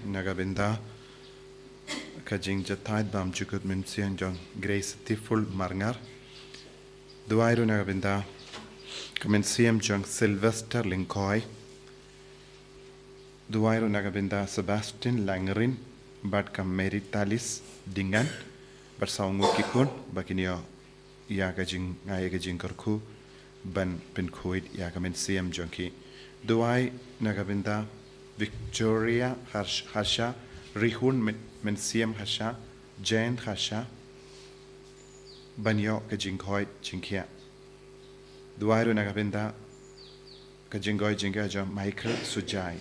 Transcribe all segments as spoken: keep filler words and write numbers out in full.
na ka bynta ka jingjahthait bymjukut mynsiem jong Grace Tiful Marngar. Duwai ruh na ka bynta ka mynsiem jong Sylvester Lyngkhoi. Duwai ruh na ka bynta Sebastian Langrin bad ka Mary Talis Dingan bad saw ngut ki khun ba kin ïoh ïa ka jing, ïa ka jingkyrkhu ban pynkhuid ïa ka mynsiem jong ki. Duwai na ka bynta Victoria Harsh-, Harsha, Rihun Myn-, Mynsiem Harsha, Jane Harsha, ban ïoh ka jingkhoit jingkhiah. Duwai ruh na ka bynta ka jingkhoit jingkhiah jong Michael Sujai.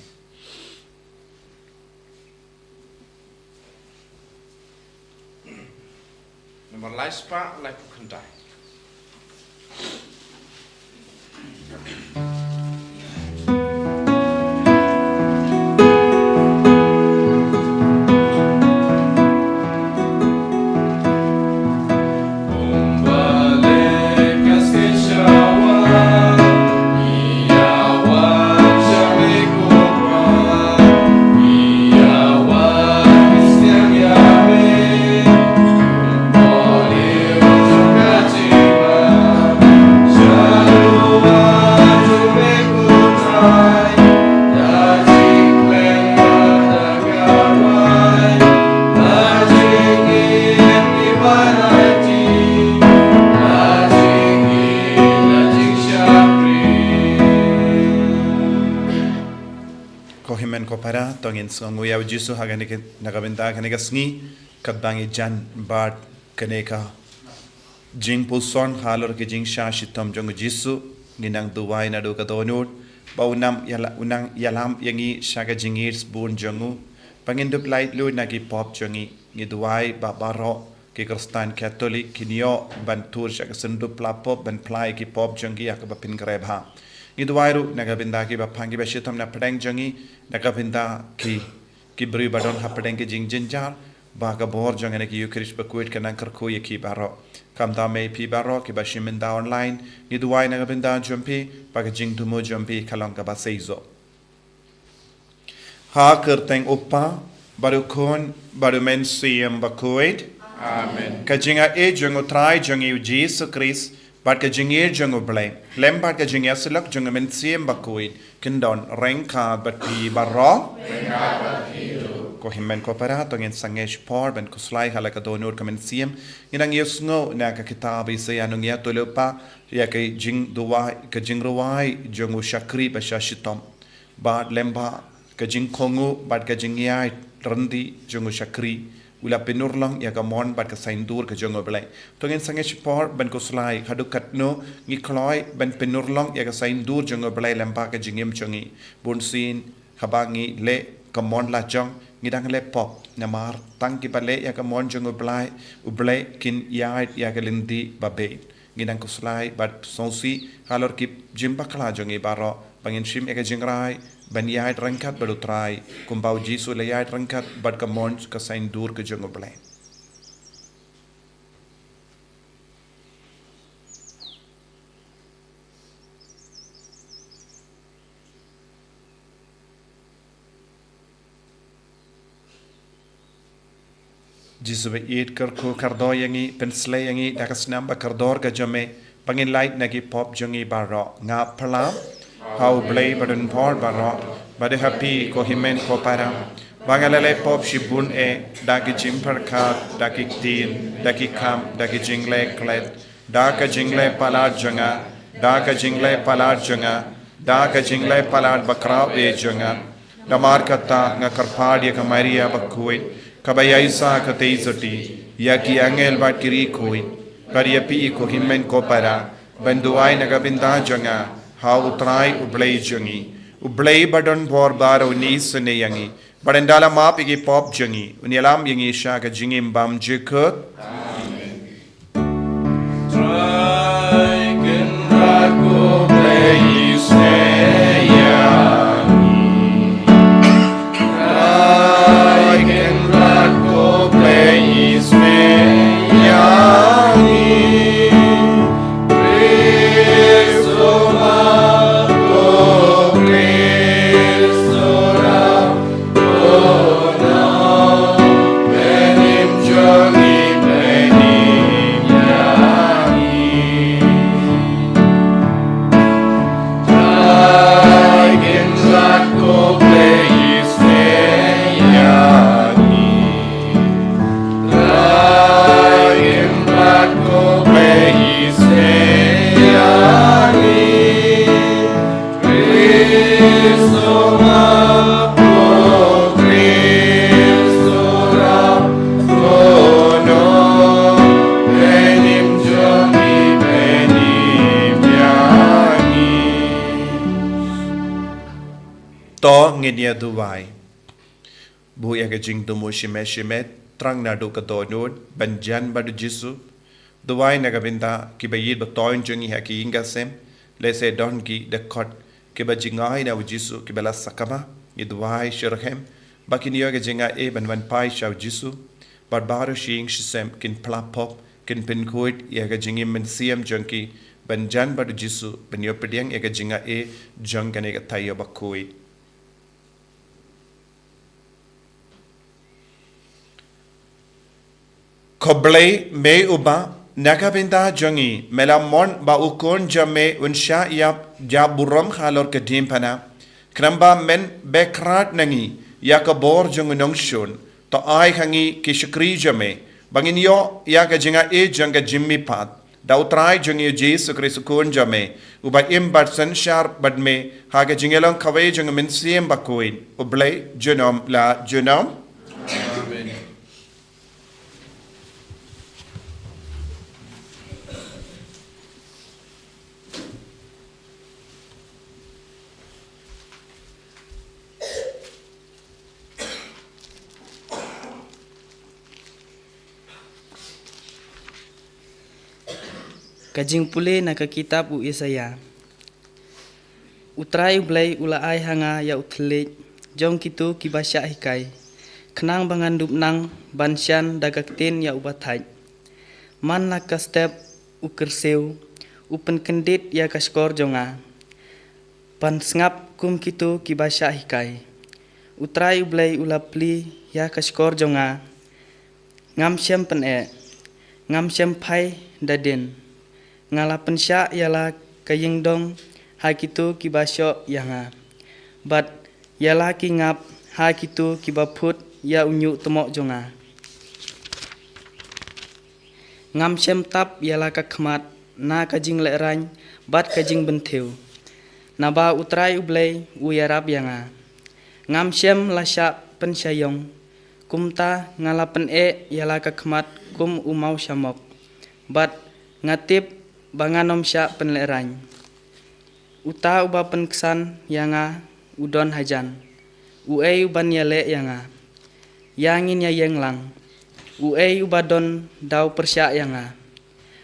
Namar lai spah laiphew khyndai. Ko hynmen ko para, to ngin sngewnguh ïa u Jisu ha kane ka, na ka bynta kane ka sngi, katba ngi jan bad kane ka jingpuson halor ka jingshah shitom jong u Jisu. Ngi nang duwai naduh ka dohnud ba un nang ïala-, un nang ïalam ïa ngi sha ka jingïeit bun jong u, ba ngin dup lait lut na ki pop jong ngi. Ngi duwai ba baroh ki Khristan Katholik kin ïoh ban tur sha ka synduk pla pop ban phla ïa ki pop jong ki ïa kaba pynkreh bha. Ngi duwai ruh na ka bynta kiba pang kiba shitom na pdeng jong ngi, na ka bynta ki, ki briew ba don ha pdeng ki jingjynjar, ba ka bor jong kane ka Eucharist bakhuid kan nang kyrkhu ïa ki baroh. Kumta me phi baroh kiba shim bynta online, ngi duwai na ka bynta jong phi ba ka jingthmu jong phi kan long kaba seisoh. Ha ka kyrteng u Kpa, bad u Khun, bad u Mynsiem Bakhuid. Amen. Ka jingaiei jong u Trai jong ngi u Jisu Khrist, bad ka jingïeit jong u Blei, lem bad ka jingïasyllok jong u Mynsiem Bakhuid, kin don ryngkat bad phi baroh. Ko hynmen ko para, to ngin sangeh shipor ban khuslai ha la ka dohnud ka mynsiem. Ngi nang ïohsngew na ka kitab Isaïah, nongïathuhlypa, ïa ka jingduwai, ka jingrwai jong u shakri ba shah shitom. Bad lem bad ka jingkohnguh bad ka jingïaid ryndih jong u shakri, u la pynurlong ïa ka mon bad ka saiñdur ka jong u Blei. To ngin sangeh shipor ban khuslai haduh katno ngi kloi ban pynurlong ïa ka saiñdur jong u Blei lem bad ka jingim jong ngi. Bunsien haba ngi leh ka mon la jong, ngi dang leh pop, namar tang kiba leh ïa ka mon jong u Blei, u Blei kin ïaid ïa ka lynti babeit. Ngi nang khuslai bad sngewsih halor ki jingbakla jong ngi baroh, ba ngin shim ïa ka jingrai ban ïaid ryngkat bad u Trai, kumba u Jisu u la ïaid ryngkat bad ka mon ka saiñdur ka jong u Blei. Jisu ba ïeit, kyrkhu kyrdoh ïa ngi, pynsleh ïa ngi da ka snam ba kordor ka jong me, ba ngin lait na ki pop jong ngi baroh. Nga pyrshang ha u Blei badonbor baroh, bad ha phi ko hynmen ko para, ba nga la leh pop shibun eh, da ki jingpyrkhat, da ki ktien, da ki kam, da ki jingleh klet, da ka jingleh palat jong nga, da ka jingleh palat jong nga, da ka jingleh palat bakhraw eh jong nga. Namar kata nga kyrpad ïa ka Maria bakhuid, kaba ïaisah ka tei sotti, ïa ki angel bad ki riewkhuid, bad ïa phi ko hynmen ko para, ban duwai na ka bynta jong nga ha u Trai u Blei jong ngi. U Blei badonbor baroh un isynei ïa ngi, bad un da la map ïa ki pop jong ngi, un ïalam ïa ngi sha ka jingim bymjukut. Trai Kynrad ko Blei isynei ïa ngi. Trai Kynrad ko Blei isynei ïa ngi. Khrist u map, ko Khrist u ram, ko Ngin ïa duwai. Buh ïa ka jingthmu shimet shimet, thrang naduh ka dohnud, ban jan bad u Jisu. Duwai na ka bynta kiba ïeit ba thoiñ jong ngi ha ki ïing ki sem, lehse don ki dkhot kiba jngai na u Jisu kiba la sakma. Ngi duwai shitrhem ba kin ïoh ka jingaiei ban wan phai sha u Jisu. Bad baroh shi ïing shi sem kin pla pop, kin pynkhuid ïa ka jingim mynsiem jong ki ban jan bad u Jisu, ban ïoh pdiang ïa ka jingaiei jong kane ka taïew bakhuid. Ko Blei, me uba na ka bynta jong ngi me la mon ba u Khun jong me un shah ïap ïa burom halor ka diengphna. Khnang ba men beh khrat na ngi ïa ka bor jong u nongshun, to ai ha ngi ki shakri jong me ba ngin ïoh ïa ka jingaiei jong ka jingmihpat. Da u Trai jong ngi u Jisu Khrist u Khun jong me, uba im bad synshar bad me ha ka jingïalong kawei jong u Mynsiem Bakhuid, U Blei junom la junom. Amen. Ka jingpule na ka kitab u Isaïah. U Trai U Blei u la ai ha nga ïa u thylliej jong kito kiba shah hikai, khnang ba ngan dup nang ban shan da ka ktien ïa uba thait. Man la ka step u kyrsiew, u pynkyndit ïa ka shkor jong nga, ban sngap kum kito kiba shah hikai. U Trai U Blei u la plie ïa ka shkor jong nga. Ngam shym pyneh, ngam shym phai da dien. Nga la pynshah ïa la ka ïingdong ha kito kiba shoh ïa nga, bad ïa la ki ngap ha kito kiba phut ïa u ñiuhtmoh jong nga. Ngam shym tap ïa la ka khmat na ka jinglehrain bad ka jingpynthiew, naba U Trai U Blei u ïarap ïa nga. Ngam shym la shah pynshaiong, kumta nga la pyneh ïa la ka khmat kum u mawshamok, bad nga tip ba ngan ym shah pynlehrain. Uta uba pynksan ïa nga u don hajan. Uei uban ïaleh ïa nga? Ïa ngin ïa ïeng lang. Uei uba don daw pyrshah ïa nga?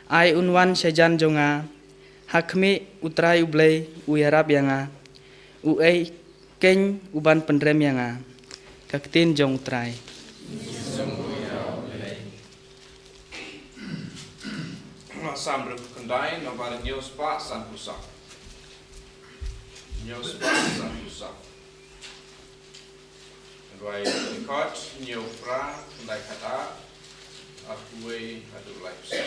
Ai un wan shajan jong nga. Ha khmih, U Trai U Blei u ïarap ïa nga. Uei keiñ uban pynrem ïa nga? Ka ktien jong U Trai. Salm hynriew khyndai, nombar hynñiew spah sanphew saw. Hynñiew spah sanphew saw. Rwai dkhot hynñiew phra, khyndai khatar, arphew wei haduh laiphew saw.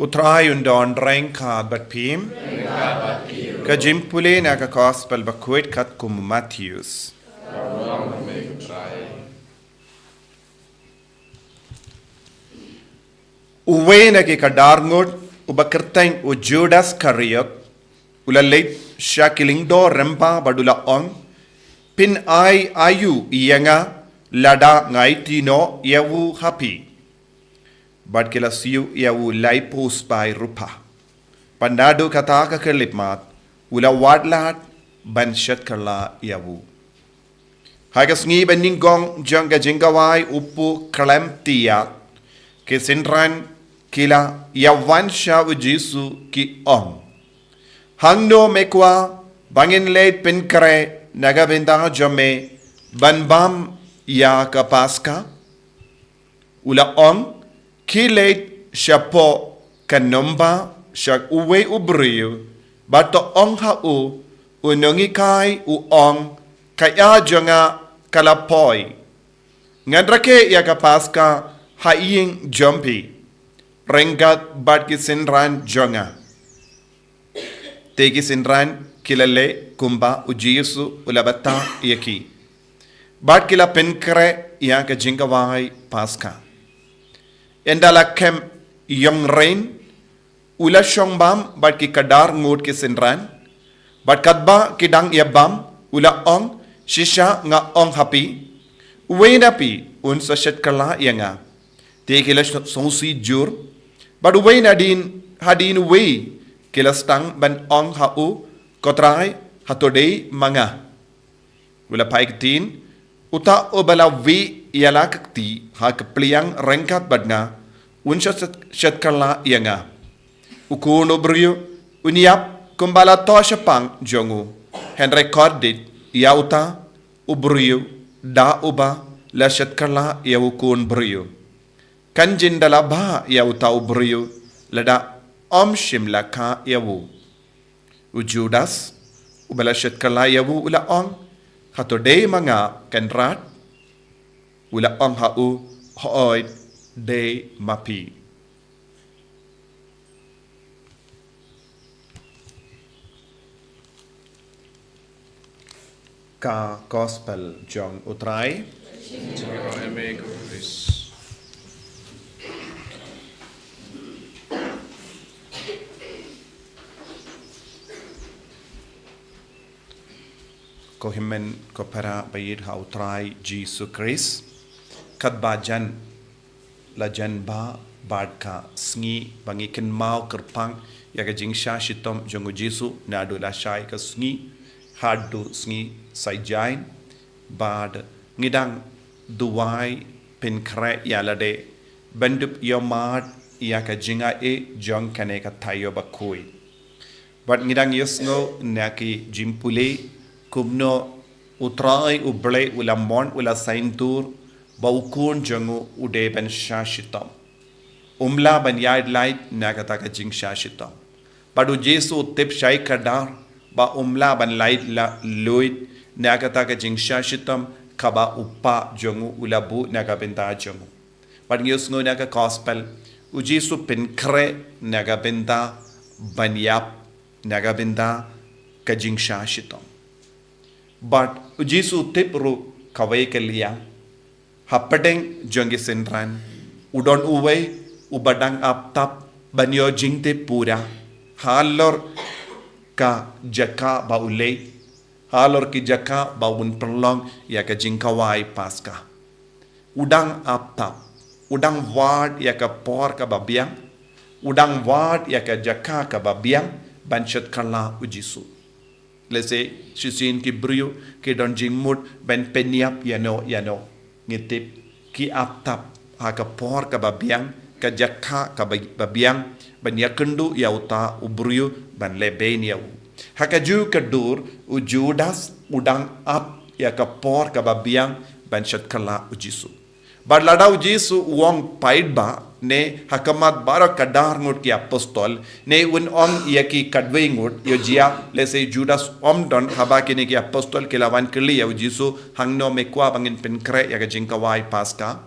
U Trai un don ryngkat bad phi. Ka jingpule na ka Gospel bakhuid katkum u Mathaios. Uwei na ki khyndai ngut, uba kyrteng u Judas Iskariot, u la leit sha ki lyngdoh rangbah bad u la ong, "Phin ai aïu ïa nga lada nga aiti noh ïa u ha phi?" Bad ki la siew ïa u laiphew spah rupiah. Bad naduh kata ka khyllipmat, u la wad lad ban shet kylla ïa u. Ha ka sngi ba nyngkong jong ka jingkhawai u pud khlem tiat, ki synran ki la ïa wan sha u Jisu ki ong, "Hangno me kwah ba ngin leit pynkhreh na ka bynta jong me ban bam ïa ka Paska?" U la ong, "Khie leit shapoh ka nongbah sha uwei u briew, bad to ong ha u, 'U nonghikai u ong, ka jong nga ka la poi. Ngan rakhe ïa ka Paska ha ïing jong phi ryngkat bad ki synran jong nga.'" Te ki synran ki la leh kumba u Jisu u la batai ïa ki. Bad ki la pynkhreh ïa ka jingkhawai Paska. Ynda la khlem ïong rynïeng, u la shong bam bad ki khyndai ngut ki synran. Bad katba ki dang ïa bam, u la ong, "Shisha nga ong ha phi, uwei na phi un sa shet kylla ïa nga." Te ki la sngewsih jur. Bad uwei hadien, hadien uwei ki la sdang ban ong ha u, "Ko Trai, hato dei ma nga?" U la phai ktien, "Uta uba la wieh ïa la ka kti ha ka pliang ryngkat bad nga, un sa shet, shet kylla ïa nga." U Khun u briew un ïap kumba la thoh shaphang jong u. Hynrei kordit ïa uta u briew da uba la shet kylla ïa u Khun briew. Kan jin da la bha ïa uta u briew lada ym shym la kha ïa u. U Judas, uba la shet kylla ïa u, u la ong, "Hato dei ma nga, Kynrad?" U la ong ha u, "Hooid, dei ma phi." Ka Gospel jong u Trai. Ko hynmen ko para ba ïeit ha u Trai Jisu Khrist. Katba jan la jan bha bad ka sngi ba ngi kynmaw kyrpang ïa ka jingshah shitom jong u Jisu naduh lashai ka sngi haduh sngi Saitjaiñ, bad ngi dang duwai pynkhreh ïa lade ban dup ïohmad ïa ka jingaiei jong kane ka taïew bakhuid. Bad ngi dang ïohsngew na ki jingpule kumno U Trai U Blei u la mon u la saiñdur ba U Khun jong u u dei ban shah shitom. Um lah ban ïaid lait na kata ka jingshah shitom. Bad U Jisu u tip shai kdar ba um lah ban lait la luid na kata ka jingshah shitom kaba U Kpa jong u u la buh na ka bynta jong u. Bad ngi ïohsngew na ka gospel, U Jisu pynkhreh na ka bynta ban ïap na ka bynta ka jingshah shitom. Bad U Jisu u tip ruh kawei ka liang, hapdeng jong ki synran u don uwei uba dang ap tap ban ïoh jingtip pura halor ka jaka ba u leit, halor ki jaka ba un pynlong ïa ka jingkhawai Paska. U dang ap tap, u dang wad ïa ka por kaba biang, u dang wad ïa ka jaka kaba biang ban shad kylla U Jisu. Lehse shisien ki briew ki don jingmut ban pynïap ïano ïano. Ngi tip ki ap tap ha ka por kaba biang, ka jaka kaba ba biang ban ïakynduh ïa uta u briew ban lehbeiñ ïa u. Ha kajuh ka dur U Judas u dang ap ïa ka por kaba biang ban shad kylla U Jisu. Bad lada U Jisu u ong paidbah ne ha khmat baroh kdar ngut ki apostol, ne un ong ïa ki katwei ngut, ïoh jia lehse Judas um don haba kine ki apostol ki la wan kylli ïa U Jisu, hangno me kwah ba ngin pynkhreh ïa ka jingkhawai Paska?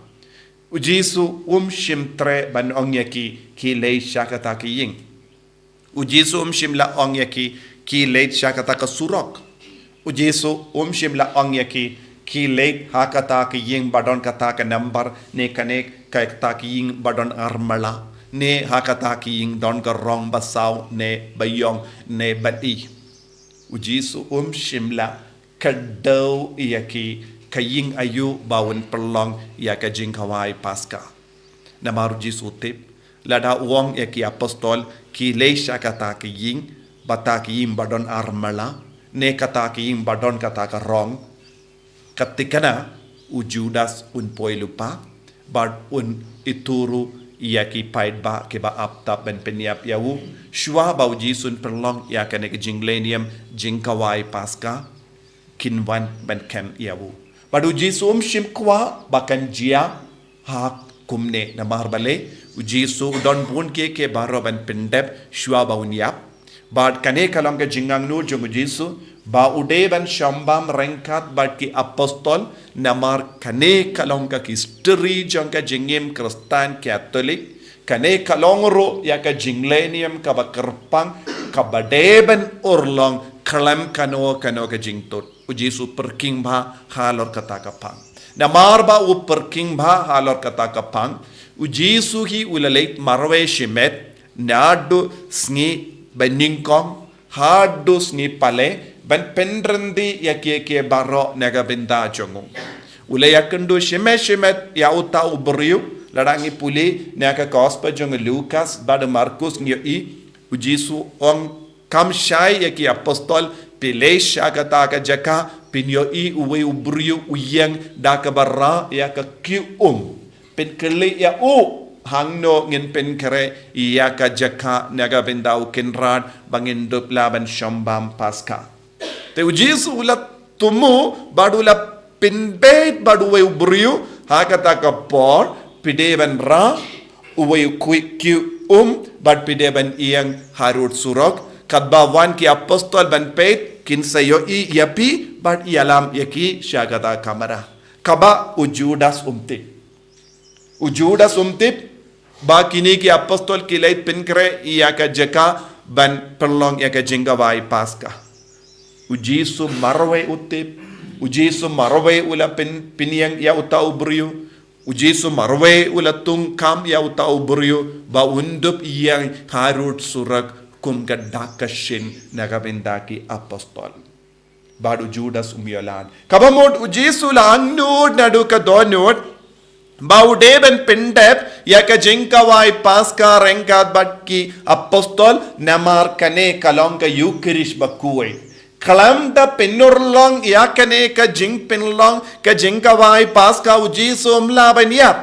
U Jisu um shym treh ban ong ïa ki, ki leit sha kata ka ïing. U Jisu um shym la ong ïa ki, ki leit sha kata ka surok. U Jisu um shym la ong ïa ki, ki leit ha kata ka ïing ba don kata ka nambar, ne kane kata ka ïing ba don ar mala, ne ha kata ka ïing don ka rong ba saw ne ba ïong ne ba dih. U Jisu um shym la kdew ïa ki ka ïing aïu ba un pynlong ïa ka jingkhawai Paska. Namar U Jisu u tip, lada u ong ïa ki apostol ki leit sha kata ka ïing, bad kata ka ïing ba don ar mala, ne kata ka ïing ba don kata ka rong, ka thikna u Judas un poi lypa bad un ïathuh ruh ïa ki paidbah kiba ap tap ban pynïap ïa u, shuwa ba U Jisu un pynlong ïa kane ka jinglehniam jingkhawai Paska, kin wan ban kem ïa u. Bad U Jisu um shym kwah ba kan jia ha kumne, namar balei? U Jisu u don bun kiei kiei baroh ban pyndep shuwa ba un ïap. Bad kane ka long ka jingangnud jong U Jisu ba u dei ban shambam ryngkat bad ki apostol, namar kane ka long ka history jong ka jingim Khristan Katholik. Kane ka long ruh ïa ka jinglehniam kaba kyrpang kaba dei ban urlong khlem kano kano ka jingtud. U Jisu u pyrkhing bha halor kata ka phang. Namar ba u pyrkhing bha halor kata ka phang, U Jisu hi u la leit marwei shimet naduh sngi Banyngkong haduh sngi Palei ban pynryndi ïa kiei kiei baroh na ka bynta jong u. U la ïakynduh shimet shimet ïa uta u briew. Lada ngi pule na ka gospel jong u Lukas bad u Markus ngi ïohi U Jisu u ong kam shai ïa ki apostol, phi leit sha kata ka jaka, phin ïohi uwei u briew u ïeng da kaba rah ïa ka kyiuh um. Phin kylli ïa u, hangno ngin pynkhreh ïa ka jaka na ka bynta u Kynrad ba ngin dup lah ban shambam Paska. Te U Jisu u la thmu bad u la pynbeit bad uwei u briew ha kata ka por, phi dei ban rah uwei u kyiuh um bad phi dei ban ïeng harud surok. Katba wan ki apostol ban peit, kin sa ïohi ïa phi bad ïalam ïa ki sha kata ka kamra. Kaba U Judas um tip. U Judas um tip ba kine ki apostol ki leit pynkhreh ïa ka jaka ban pynlong ïa ka jingkhawai Paska. U Jisu marwei u tip, U Jisu marwei u la pyn, pynïeng ïa uta u briew, U Jisu marwei u la thung kam ïa uta u briew ba un dup ïeng harud surok kum ka dak ka shin na ka bynta ki apostol. Bad u Judas um ïoh lad. Kaba mut U Jisu u la angnud naduh ka dohnud ba u dei ban pyndep ïa ka jingkhawai Paska ryngkat bad ki apostol, namar kane ka long ka Eukharist bakhuid. Khlem da pynurlong ïa kane ka jingpynlong ka jingkawei Paska, u Jisu um lah ban ïap.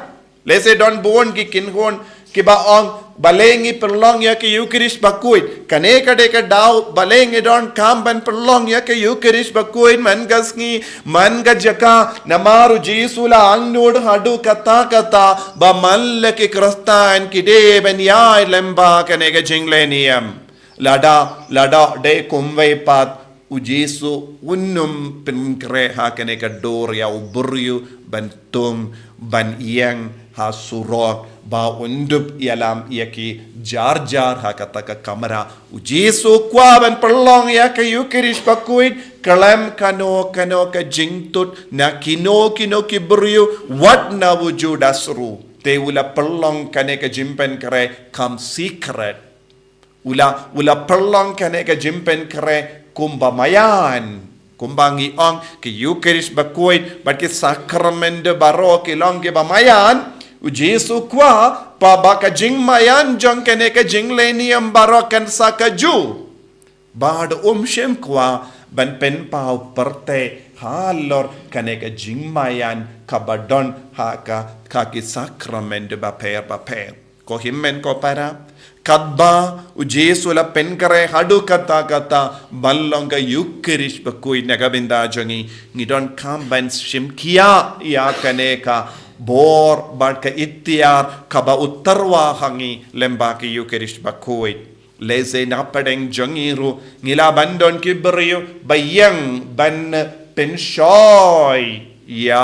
Lehse don bun ki kynhun kiba ong, balei ngi pynlong ïa ka Eucharist bakhuid? Kane ka dei ka daw, balei ngi donkam ban pynlong ïa ka Eucharist bakhuid man ka sngi, man ka jaka? Namar u Jisu u la angnud haduh katta katta ba man la ki Khristan ki dei ban ïaid lyngba kane ka jingleh niam. Lada, lada dei kumwei pat, u Jisu um pynkhreh ha kane ka dur ïa u briew ban tung, ban ïeng ha surok, ba un dup ïalam ïa ki jar jar ha kata ka kamra. U Jisu u kwah ban pynlong ïa ka Eucharist bakhuid khlem kano kano ka jingthut na kino kino ki briew, wat na u Judas ruh. Te u la pynlong kane ka jingpynkhreh kam secret. U la, u la pynlong kane ka jingpynkhreh kumba maïan. Kumba ngi ong, ka Eucharist bakhuid bad ki sakrament baroh ki long kiba maïan. U Jisu u kwah ba, ba ka jingmaïan jong kane ka jingleh niam baroh kan sa kajuh. Bad um shym kwah ban pynpaw pyrthei halor kane ka jingmaïan kaba don ha ka, ka ki sakrament bapher bapher. Ko hynmen ko para, katba u Jisu u la pynkhreh haduh katta katta ban long ka Eucharist bakhuid na ka bynta jong ngi, ngi donkam ban shim khia ïa kane ka bor bad ka iktiar kaba u tyrwa ha ngi lyngba ka Eucharist bakhuid. Lehse na pdeng jong ngi ruh ngi lah ban don ki briew ba ïeng ban pynshoi ïa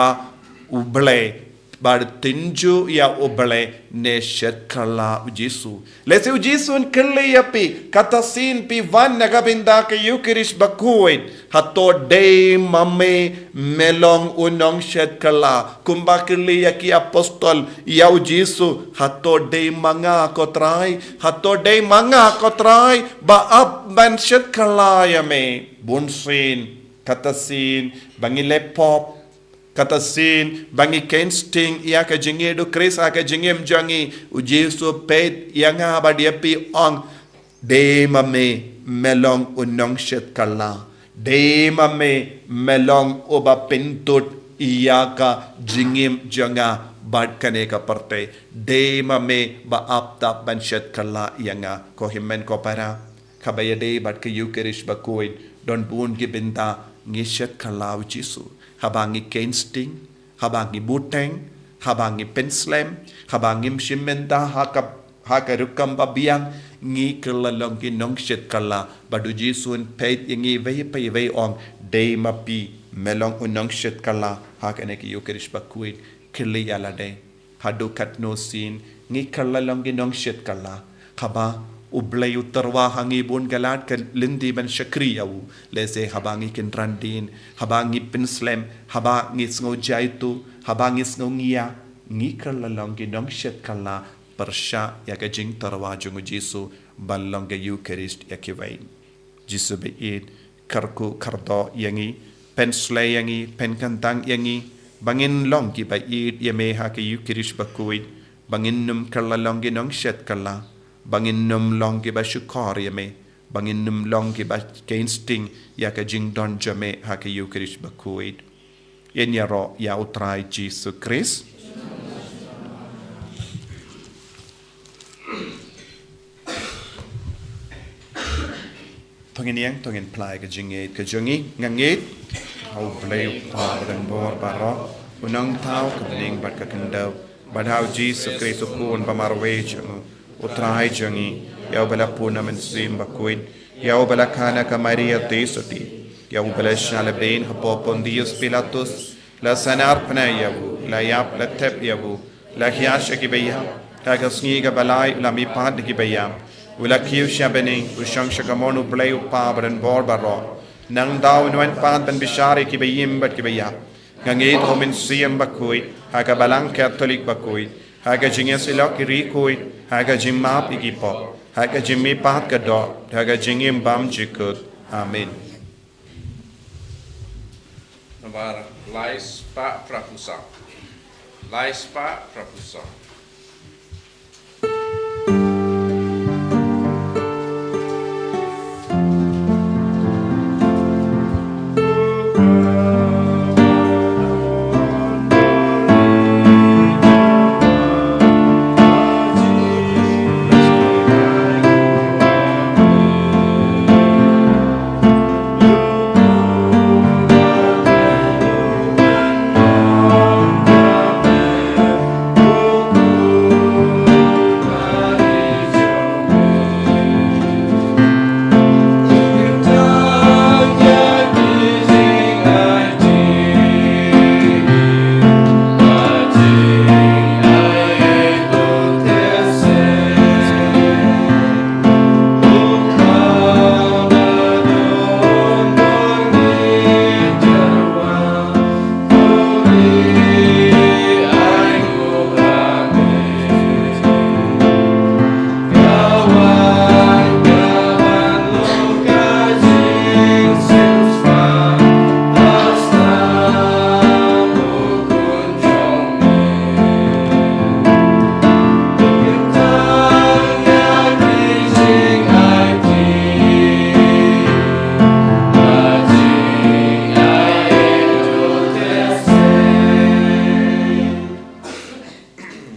U Blei, bad tynjuh ïa U Blei ne shet kylla U Jisu. Lehse U Jisu un kylli ïa phi, kata sien phi wan na ka bynta ka Eucharist bakhuid, hato dei ma me me long u nongshet kylla? Kumba kylli ïa ki apostol ïa U Jisu, hato dei ma nga ko Trai? Hato dei ma nga ko Trai ba ap ban shet kylla ïa me? Bunsien, kata sien ba ngi leh pop, kata sien ba ngi kheiñ sting ïa ka jingïeit U Khrist ha ka jingim jong ngi, U Jisu u peit ïa nga bad ïa phi, u ong, dei ma me me long u nongshet kylla. Dei ma me me long uba pynthut ïa ka jingim jong nga bad kane ka pyrthei. Dei ma me ba ap tap ban shet kylla ïa nga. Ko hynmen ko para, kaba ïadei bad ka Eucharist bakhuid, don bun ki bynta ngi shet kylla U Jisu. Haba ngi kheiñ sting, haba ngi bteng, haba ngi pynslem, haba ngim shim bynta ha ka, ha ka rukom ba biang, ngi kylla long ki nongshet kylla. Bad U Jisu un peit ïa ngi iwei pa iwei, u ong, dei ma phi me long u nongshet kylla ha kane ka Eucharist bakhuid. Kylli ïa lade, haduh katno sien ngi kylla long ki nongshet kylla? Haba U Blei u tyrwa ha ngi bun ka lad ka lynti ban shakri ïa u, lehse haba ngi kynran dien, haba ngi pynslem, haba ngi sngew jaituh, haba ngi sngew ngiah, ngi kylla long ki nongshet kylla pyrshah ïa ka jingtyrwa jong U Jisu ban long ka Eucharist ïa kiwei. Jisu ba ïeit, kyrkhu kyrdoh ïa ngi, pynslem ïa ngi, pynkyntang ïa ngi, ba ngin long kiba ïeit ïa me ha ka Eucharist bakhuid, ba ngin nym kylla long ki nongshet kylla, ba ngin nym long kiba shukor ïa me, ba ngin nym long kiba kheiñ sting ïa ka jingdon jong me ha ka Eucharist bakhuid. Ngin ïaroh ïa U Trai Jisu Khrist. To ngin ïeng, to ngin phla ïa ka jingngeit ka jong ngi. Nga ngeit ha U Blei U Kpa badonbor baroh, U Nongthaw ka bneng bad ka khyndew, bad ha U Jisu Khrist U Khun ba marwei jong U, U Trai jong ngi, ïa uba la pun na Mynsiem Bakhuid, ïa uba la kha na ka Maria Theisotti, ïa uba la shah lehbeiñ hapoh Pontius Pilatus, la sahnarphna ïa u, la ïap, la thep ïa u, la hiar sha kiba ïap, ha ka sngi kaba lai u la mihpat na kiba ïap, u la kiew sha bneng, u shong sha kamon U Blei U Kpa badonbor baroh. Nangta un wan pat ban bishar ïa kiba im bad kiba ïap. Nga ngeit ha U Mynsiem Bakhuid, ha ka Balang Katholik bakhuid, ha ka jingïasyllok ïa ki riewkhuid, ha ka jingmap ïa ki pop, ha ka jingmihpat ka doh, ha ka jingim bymjukut. Amen. Namar lai spah phra phew saw. Lai spah phra phew saw.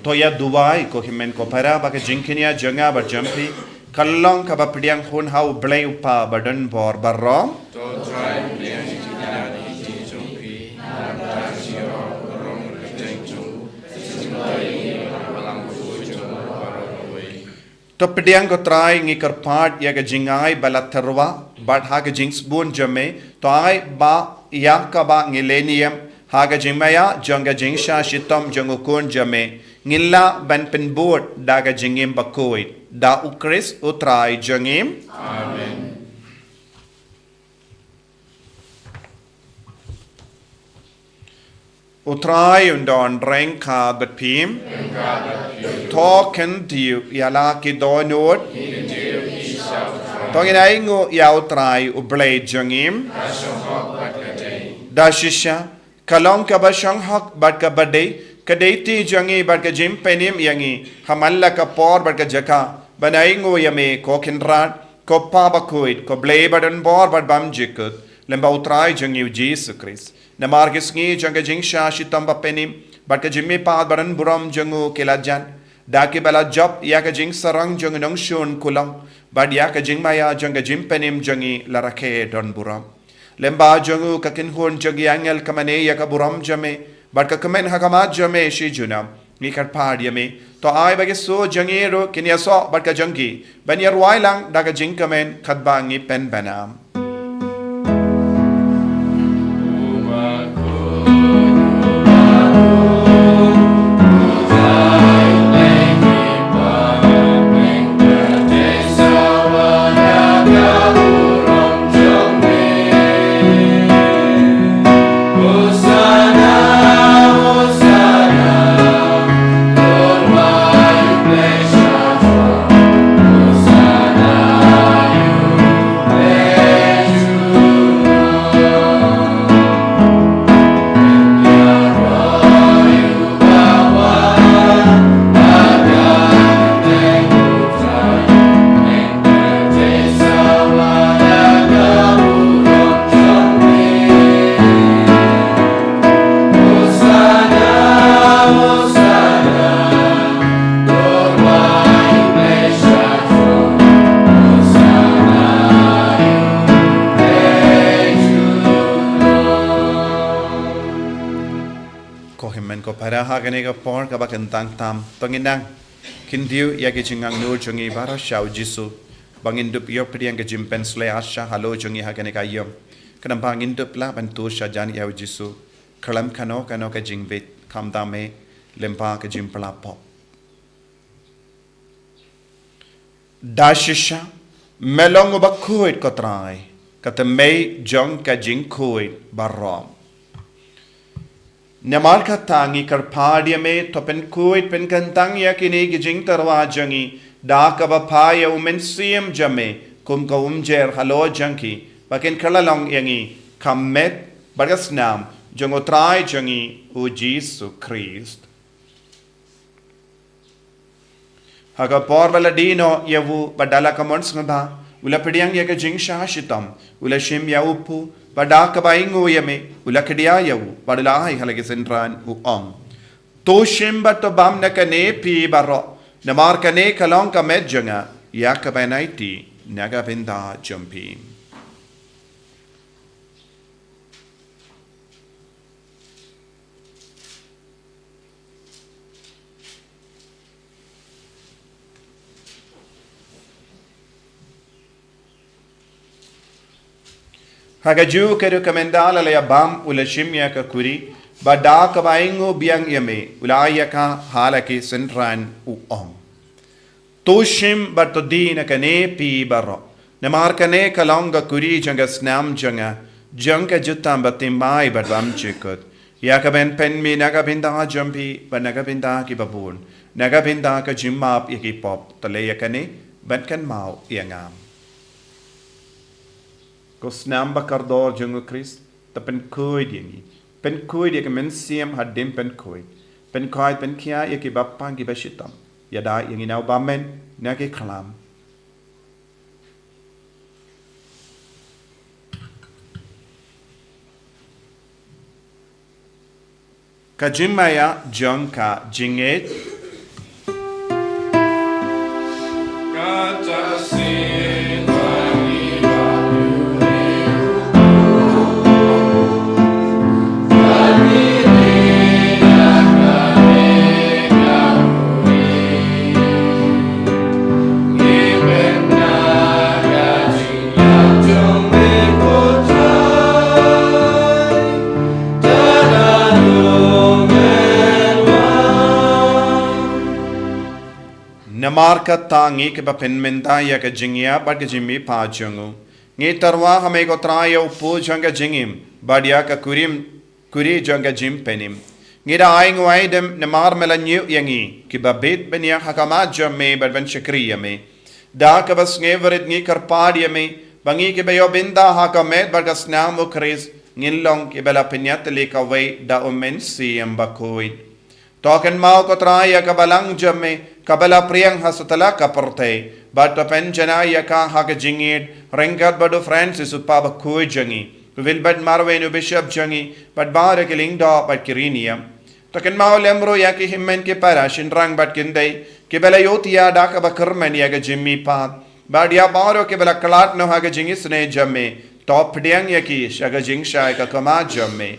To ïa duwai, ko hynmen ko para, ba ka jingkñia jong nga bad jong phi kan long kaba pdiang hun ha U Blei U Kpa badonbor baroh. To pdiang, ko Trai, ngi kyrpad ïa ka jingai ba la tyrwa bad ha ka jingsbun jong me, to ai ba ïa kaba ngi leh niam ha ka jingmaïa jong ka jingshah shitom jong U Khun jong me, ngin lah ban pynbud da ka jingim bakhuid. Da U Khrist U Trai jong ngi. Amen. U Trai un don ryngkat bad phi. To khyndiat ïa la ki dohnud. To ngin ainguh ïa U Trai U Blei jong ngi. Da shisha ka long kaba shong hok bad kaba dei, ka dei ti jong ngi bad ka jingpynim ïa ngi ha man la ka por bad ka jaka ban ainguh ïa me, ko Kynrad, ko Pa bakhuid, ko Blei badonbor bad bymjukut, lyngba U Trai jong ngi U Jisu Khrist. Namar ki sngi jong ka jingshah shitom bapynim bad ka jingmihpat badonburom jong u ki la jan, da kiba la jop ïa ka jingsarong jong u nongshun kulong bad ïa ka jingmaïa jong ka jingpynim jong ngi la rakhe donburom. Lyngba jong u ka kynhun jong ki angel ka mane ïa ka burom jong me, bad ka kmen ha khmat jong me shi junom. Ngi kyrpad ïa me, to ai ba ki suh jong ngi ruh kin ïasoh bad ka jong ki ban ïa rwai lang da ka jingkmen katba ngi pynbna. Ko hynmen ko para, ha kane ka por kaba kyntang tam, to ngin nang khyndiat ïa ki jingangnud jong ngi baroh sha U Jisu, ba ngin dup ïoh pdiang ka jingpynshlei asha halor jong ngi ha kane ka ïing. Khnang ba ngin dup lah ban tur sha jan ïa U Jisu khlem kano kano ka jingwit, khamtam eh lyngba ka jingpyllait pop. Da shisha me long uba khuid, ko Trai, ka tymmen jong ka jingkhuid baroh. Namar kata ngi kyrpad ïa me, to pynkhuid pynkyntang ïa kine ki jingtyrwa jong ngi da kaba phai ïa U Mynsiem jong me kum ka umjer halor jong ki, ba kin kylla long ïa ngi ka met bad ka snam jong U Trai jong ngi U Jisu Khrist. Ha ka por ba la die noh ïa u, bad da la ka mon sngewbha u la pdiang ïa ka jingshah shitom, u la shim ïa u phu, bad da kaba ainguh ïa me u la khdia ïa u, bad u la ai ha la ki synran, u ong: To shim bad to bam na kane phi baroh, namar kane ka long ka met jong nga, ïa kaba ngi aiti na ka bynta jong phi. Ha kajuh ka ruh, ka mynta la la ïa bam, u la shim ïa ka kuri, bad da kaba ainguh biang ïa me, u la ai ïa ka ha la ki synran, u ong: To shim bad to die na kane phi baroh, namar kane ka long ka kuri jong ka snam jong nga, jong ka jutang bathymmai bad bymjukut, ïa kaban pynmih na ka bynta jong phi bad na ka bynta kiba bun, na ka bynta ka jingmap ïa ki pop. To leh ïa kane ban kynmaw ïa nga. Ko snam ba kordor jong U Khrist, to pynkhuid ïa ngi, pynkhuid ïa ka mynsiem hadien pynkhuid, pynkhuid pynkhia ïa ki bapang kiba shitom, ïada ïa ngi na u bymman na ki khlam. Ka jingmaïa jong ka jingngeit. Namar kata ngi kiba pynmynta ïa ka jingïap bad ka jingmihpat jong u, ngi tyrwa ha me ko Trai ïa u pud jong ka jingim bad ïa ka kurim kuri jong ka jingpynim. Ngi da ai nguai dem namar me la ñiew ïa ngi kiba bit ban ïeng ha khmat jong me bad ban shakri ïa me. Da kaba sngewrit ngi kyrpad ïa me ba ngi kiba ïoh bynta ha ka met bad ka snam u Khrist ngin long kiba la pynïatylli kawei da u Mynsiem Bakhuid. To kynmaw ko Trai ïa ka balang jong me kaba la pdiang ha satlak ka pyrthei bad to pynjanai ïa ka ha ka jingïeit ryngkat bad u Francis u Papa bakhuid jong ngi, u Wilbert Marwein u Bishop jong ngi bad baroh ki lyngdoh bad ki riewniam. To kynmaw lem ruh ïa ki hynmen ki para shynrang bad kynthei kiba la ïohthiah da kaba kyrmen ïa ka jingmihpat bad ïa baroh kiba la khlad noh ha ka jingisynei jong me. To pdiang ïa ki sha ka jingshai ka khmat jong me.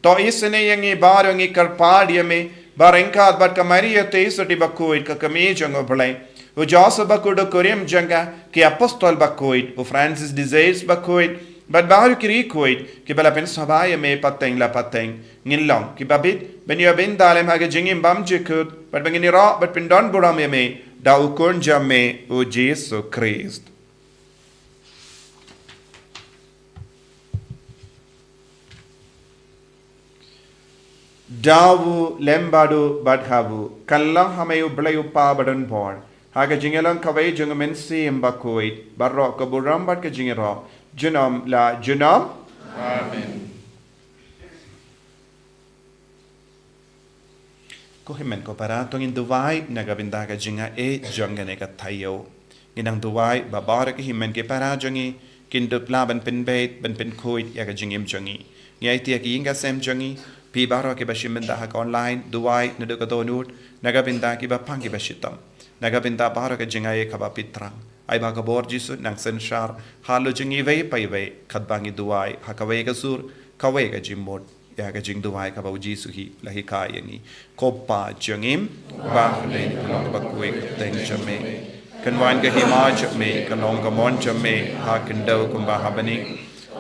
To isynei ïa ngi baroh ngi kyrpad ïa me ba ryngkat bad ka Maria Theisotti bakhuid ka kmie jong u Blei, u Joseph bakhuid u kurim jong ka, ki apostol bakhuid, u Francis de Sales bakhuid bad baroh ki riewkhuid kiba la pynsngewbha ïa me pateng la pateng, ngin long kiba bit ban ïoh bynta lem ha ka jingim bymjukut bad ba ngin ïaroh bad pyndonburom ïa me da u Khun jong me u Jisu Khrist. Da u lem bad u bad ha u, kan long ha me u Blei u Kpa badonbor, ha ka jingïalong kawei jong u Mynsiem Bakhuid, baroh ka burom bad ka jingïaroh junom la junom. Amen. Ko hynmen ko para, to ngin duwai na ka bynta ka jingaiei jong kane ka taïew. Ngin nang duwai ba baroh ki hynmen ki para jong ngi kin dup lah ban pynbeit ban pynkhuid ïa ka jingim jong ngi. Ngi aiti ïa ki ïing ki sem jong ngi, phi baroh kiba shim bynta ha ka online, duwai naduh ka dohnud na ka bynta kiba pang kiba shitom, na ka bynta baroh ka jingaiei kaba phi thrang. Ai ba ka bor Jisu nang synshar halor jong ngi iwei pa iwei katba ngi duwai ha kawei ka sur kawei ka jingmut. Ïa ka jingduwai kaba u Jisu hi la hikai ïa ngi. Ko Pa jong ngi ba ha bneng, ka long kaba khuid ka kyrteng jong me. Kan wan ka hima jong me, kan long ka mon jong me ha khyndew kumba ha bneng.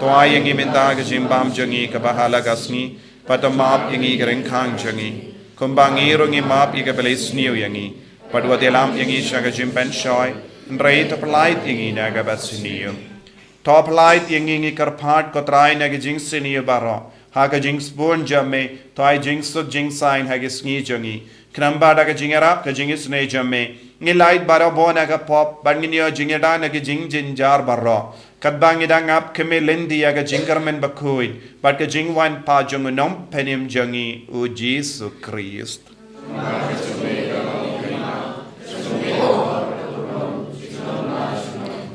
To ai ïa ngi mynta ka jingbam jong ngi kaba ha la ka sngi, bad to map ïa ngi ki ryngkang jong ngi, kumba ngi ruh ngi map ïa kiba la isniew ïa ngi. Bad wat ïalam ïa ngi sha ka jingpynshoi, hynrei to pyllait ïa ngi na kaba sniew. To pyllait ïa ngi, ngi kyrpad ko Trai, na ki jingsniew baroh, ha ka jingsbun jong me to ai jingsuk jingsaiñ ha ki sngi jong ngi. Khnang ba da ka jingïarap ka jingisynei jong me ngin lait barabor na ka pop bad ngin ïoh jingïada na ki jingjynjar baroh, katba ngi dang ap khmih lynti ïa ka jingkyrmen bakhuid bad ka jingwan pat jong u Nongpynim jong ngi u Jisu Khrist.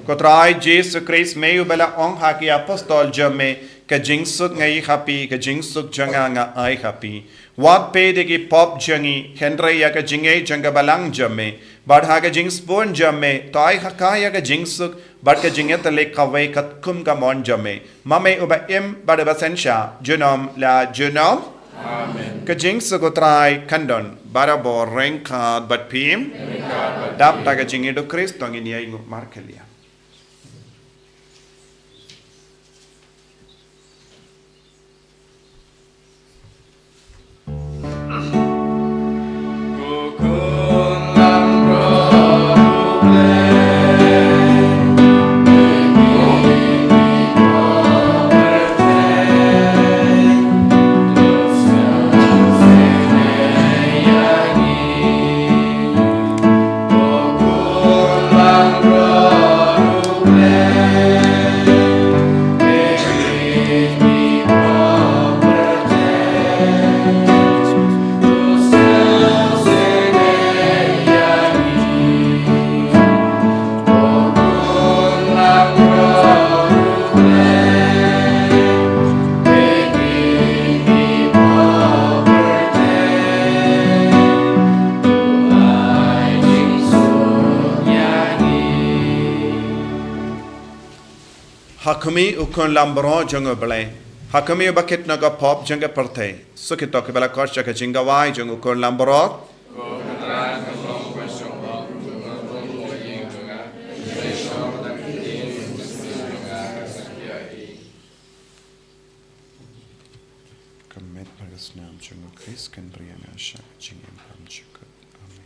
Ko Trai Jisu Khrist, me uba la ong ha ki apostol jong me, ka jingsuk nga ai ha phi, ka jingsuk jong nga nga ai ha phi. Wat peit ïa ki pop jong ngi, hynrei ïa ka jingngeit jong ka balang jong me. Bad ha ka jingsbun jong me to ai ha ka ïa ka jingsuk bad ka jingïatylli kawei katkum ka mon jong me, ma me uba im bad uba synshar junom la junom. Amen. Ka jingsuk u Trai kan don barabor ryngkat bad phi. Dap da ka jingïeit u Khrist, to ngin ïainguh markhylliang. Ha khmih u Khun lambrot jong U Blei, ha khmih u bakit na ka pop jong ka pyrthei, sa kito kiba la khot sha ka jingkawei jong u Khun lambrot. Ka met bad ka snam jong U Khrist kan briew ïa nga sha ka jingim bymjukut. Amen.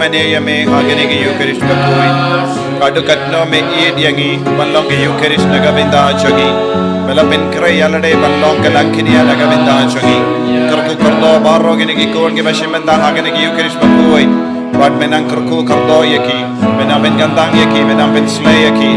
Ane ïa me ha kane ka Eucharist bakhuid. Ka dei katno me ïeit ïa ngi ban long ka Eucharist na ka bynta jong ngi. Me la pynkhreh ïa lade ban long ka langknia na ka bynta jong ngi. Kyrkhu kyrdoh baroh kine ki khun kiba shim bynta ha kane ka Eucharist bakhuid. Bad me nang kyrkhu kyrdoh ïa ki, me nang pynkyntang ïa ki, me nang pynsleh ïa ki.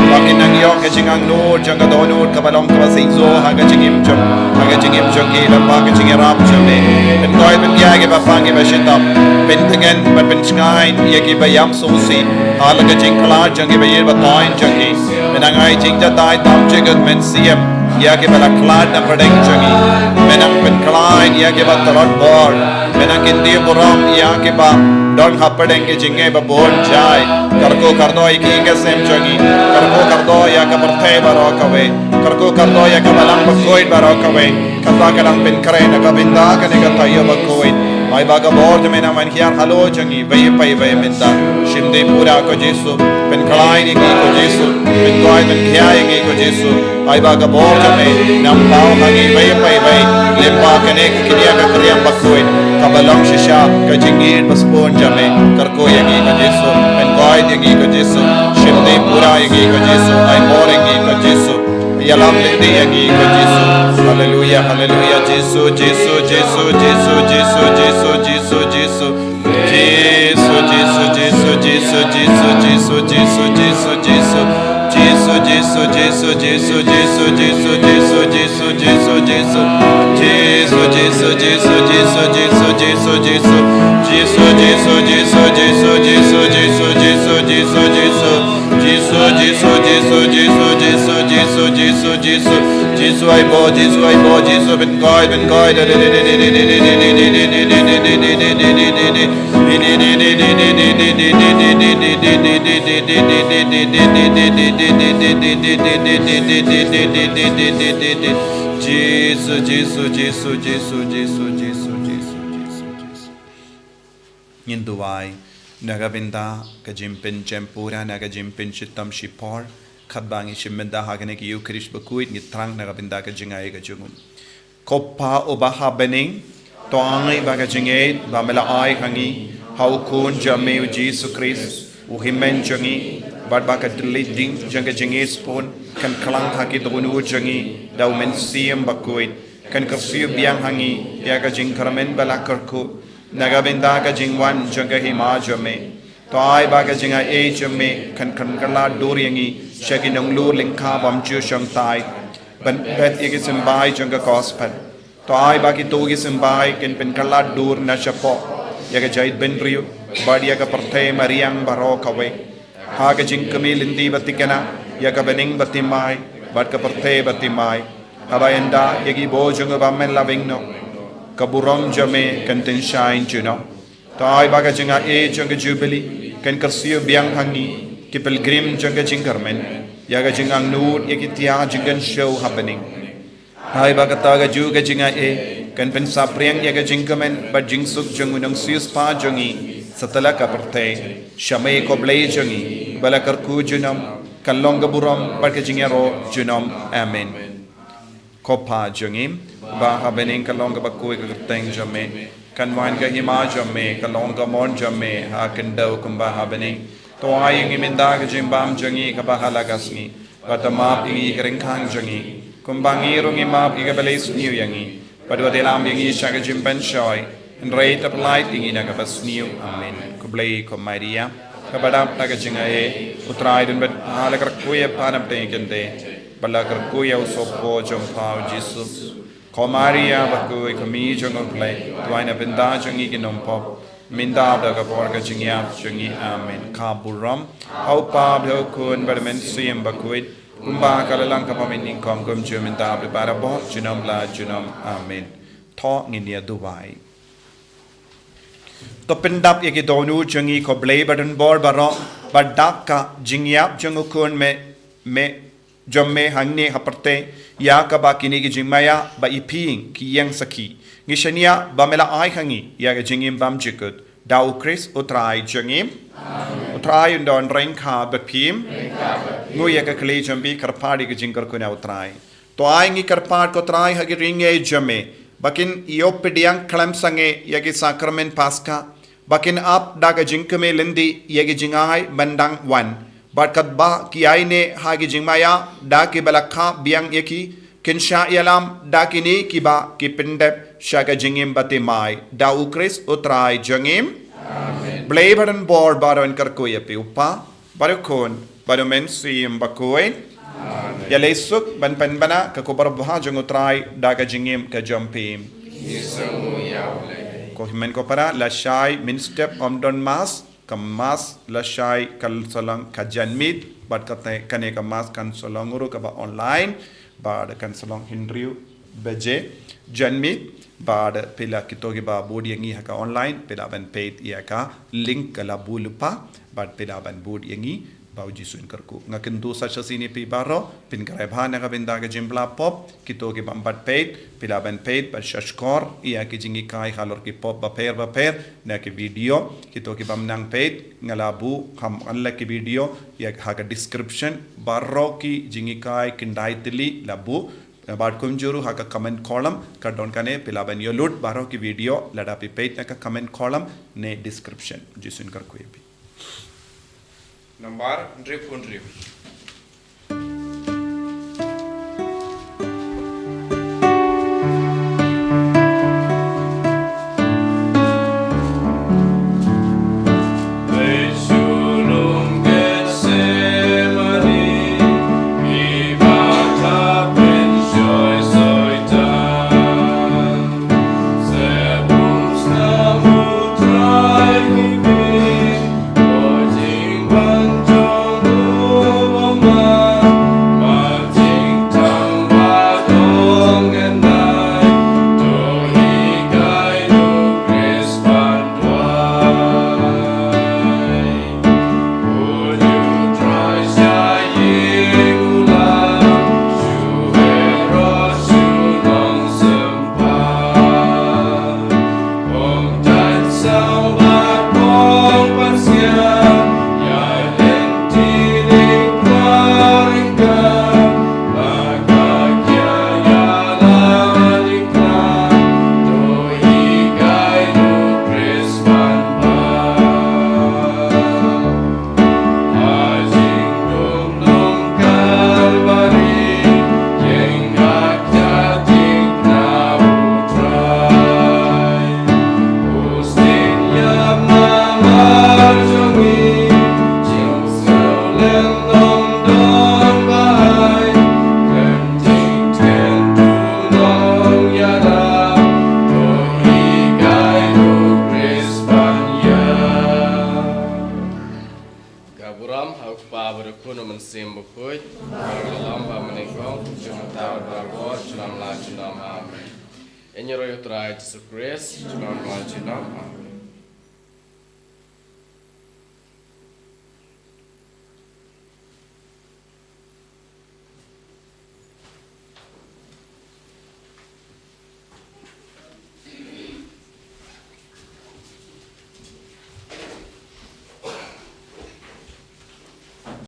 Ba kin nang ïoh ka jingangnud jong ka dohnud kaba long kaba shisha ha ka jingim jong, ha ka jingim jong ki lyngba ka jingïarap jong me. Pynkoit pynkhia ïa kiba pang kiba shitom, pyntngen bad pynshngaiñ ïa kiba ïam sngewsih ha la ka jingkhlad jong kiba ïeit ba thoiñ jong ki. Me nang ai jingjatai tam jingkut mynsiem ïa kiba la khlad na pdeng jong ngi. Me nang pynkhlaiñ ïa kiba tlot bor. Me nang kyntiew burom ïa kiba don hapdeng ki jingeh ba bun jai. Kyrkhu kyrdoh ïa ki ïing ki sem jong ngi. Kyrkhu kyrdoh ïa ka pyrthei baroh kawei. Kyrkhu kyrdoh ïa ka balang bakhuid baroh kawei. Kata ka dang pynkhreh na ka bynta kane ka taïew bakhuid. Ai ba ka bor jong me nang wan hiar halor jong ngi, iwei pa iwei mynta. Shim dei pura ko Jisu. Pynkhlaiñ ïa ngi ko Jisu. Pynkoit pynkhia ïa ngi ko Jisu. Ai ba ka bor jong me nang paw ha ngi iwei pa iwei. Lyngba kane ka kñia ka kñiang bakhuid kaba long shisha ka jingïeit ba sbun jong me. Kyrkhu ïa ngi ko Jisu. Pynkoit ïa ngi ko Jisu. Shim dei pura ïa ngi ko Jisu. Ai bor ïa ngi ko Jisu. Ïalam lynti ïa ngi ko Jisu. Haleluia, haleluia. Jisu, Jisu, Jisu, Jisu, Jisu, Jisu, Jisu. Jisu, Jisu, Jisu, Jisu, Jisu, Jisu, Jisu, ai bor, Jisu, ai bor, Jisu, pynkoit, pynkoit. Jisu, Jisu, Jisu, Jisu, Jisu, Jisu, Jisu, Jisu, Jisu. Ngin duwai na ka bynta ka jingpynjem pura, na ka jingpynshitom shipor, katba ngi shim bynta ha kane ka Eucharist bakhuid, ngi thrang na ka bynta ka jingaiei ka jong u. Ko Pa uba ha bneng, to ai ba ka jingïeit ba me la ai ha ngi, ha u Khun jong me u Jisu Khrist, u Hynmen jong ngi, bad ba ka dei leit ding jong ka jingïeit sbun kan khlaiñ ha ki dohnud jong ngi da u Mynsiem Bakhuid, kan kyrsiew biang ha ngi ïa ka jingkyrmen ba la kyrkhu na ka bynta ka jingwan jong ka Hima jong me. To ai ba ka jingaiei jong me kan, kan kylla dur ïa ngi sha ki nonglur lyngkha bym ju shongthait, ban bet ïa ki symbai jong ka Gospel. To ai ba kito ki symbai kin pynkylla dur na shapoh ïa ka jaitbynriew bad ïa ka pyrthei mariang baroh kawei, ha ka jingkmie lynti ba thikna ïa ka bneng ba thymmai bad ka pyrthei ba thymmai. Haba ynda ïa ki bor jong u bym la weng noh, ka burom jong me kan tyngshaiñ junom. To ai ba ka jingaiei jong ka Jubili kan kyrsiew biang ha ngi, ki pilgrim jong ka jingkyrmen, ïa ka jingangnud ïa ki tiar jingkynshew ha bneng. Ai ba kata kajuh ka jingaiei kan pynsaphriang ïa ka jingkmen bad jingsuk jong u Nongsiewspah jong ngi satlak ka pyrthei. Sha me ko Blei jong ngi, ba la kyrkhu junom, kan long ka burom bad ka jingïaroh junom. Amen. Ko Pa jong ngi ba ha bneng, kan long kaba khuid ka kyrteng jong me, kan wan ka Hima jong me, kan long ka mon jong me ha khyndew kumba ha bneng. To ai ïa ngi mynta ka jingbam jong ngi kaba ha la ka sngi, bad to map ïa ngi ki ryngkang jong ngi, kumba ngi ruh ngi map ïa kiba leh sniew ïa ngi, bad wat ïalam ïa ngi sha ka jingpynshoi, hynrei to pyllait ïa ngi na kaba sniew. Amen. Khublei ko Maria, kaba dap da ka jingaiei, u Trai u don bad pha, la kyrkhu ïa pha na pdeng ki kynthei, bad la kyrkhu ïa u sohpor jong pha u Jisu. Ko Maria bakhuid, ko Kmie jong u Blei, to ai na bynta jong ngi ki nongpop, mynta bad ha ka por ka jingïap jong ngi. Amen. Ka burom ha u Pa bad ha u Khun bad ha u Mynsiem Bakhuid, kumba ka la long, ka bym nyngkong, kumjuh, mynta bad barabor, junom la junom. Amen. To ngin ïa duwai. To pyndap ïa ki dohnud jong ngi ko Blei badonbor baroh, bad da ka jingïap jong u Khun me, me, jong me hangne ha pyrthei, ïa kaba kine ki jingmaïa ba iphieng ki ïeng sakhi. Ngi shaniah ba me la ai ha ngi ïa ka jingim bymjukut da u Khrist u Trai jong ngi. Amen. U Trai un don ryngkat bad phi. Ryngkat bad phi. Nguh ïa ka khlieh jong phi, kyrpad ïa ka jingkyrkhu na u Trai. To ai ngi kyrpad ko Trai ha ki ryngieh jong me, ba kin ïoh pdiang khlem sangeh ïa ki sakramen Paska, ba kin ap da ka jingkmen lynti ïa ki jingai ban dang wan, bad katba ki ïaineh ha ki jingmaïa da kiba la kha biang ïa ki, kin shah ïalam da kine kiba ki pyndep sha ka jingim bathymmai. Da U Khrist U Trai jong ngi. Amen. Blei bad yn bor baroh yn kyrkhu ïa phi, U Kpa bad U Khun bad U Mynsiem Bakhuid. Amen. Ïaleh suk ban pynbna ka khubor babha jong U Trai da ka jingim ka jong phi. Ngi sngew ïa U Blei. Ko hynmen ko para, lashai mynstep ym don mass, ka mass lashai kan sa long ka janmiet, bad kane, kane ka mass kan sa long ruh kaba online, bad kan sa long hynriew baje janmiet, bad phi lah, kito kiba bud ïa ngi ha ka online, phi lah ban peit ïa ka link ka la buh lypa, bad phi lah ban bud ïa ngi, ba U Jisu un kyrkhu. Nga kyntu sa shisien ïa phi baroh, phin kren bha na ka bynta ka jingbylla pop, kito kiba ym pat peit, phi lah ban peit, ban shahshkor ïa ki jinghikai halor ki pop bapher bapher na ki video. Kito kiba ym nang peit, nga la buh kham an la ki video ïa ha ka description, baroh ki jinghikai khyndai tylli la buh. Bad kumjuh ruh ha ka comment column ka don kane, phi lah ban ïoh lut baroh ki video lada phi peit na ka comment column ne description. U Jisu un kyrkhu ïa phi. Nambar hynriewphew hynriew. Ka burom ha U Kpa bad U Khun bad U Mynsiem Bakhuid. Ka burom ba mynnyngkong, jong mynta bad barabor, junom la junom. Amen. Ïa ngi ruh ïa U Trai Jisu Khrist, junom la junom. Amen.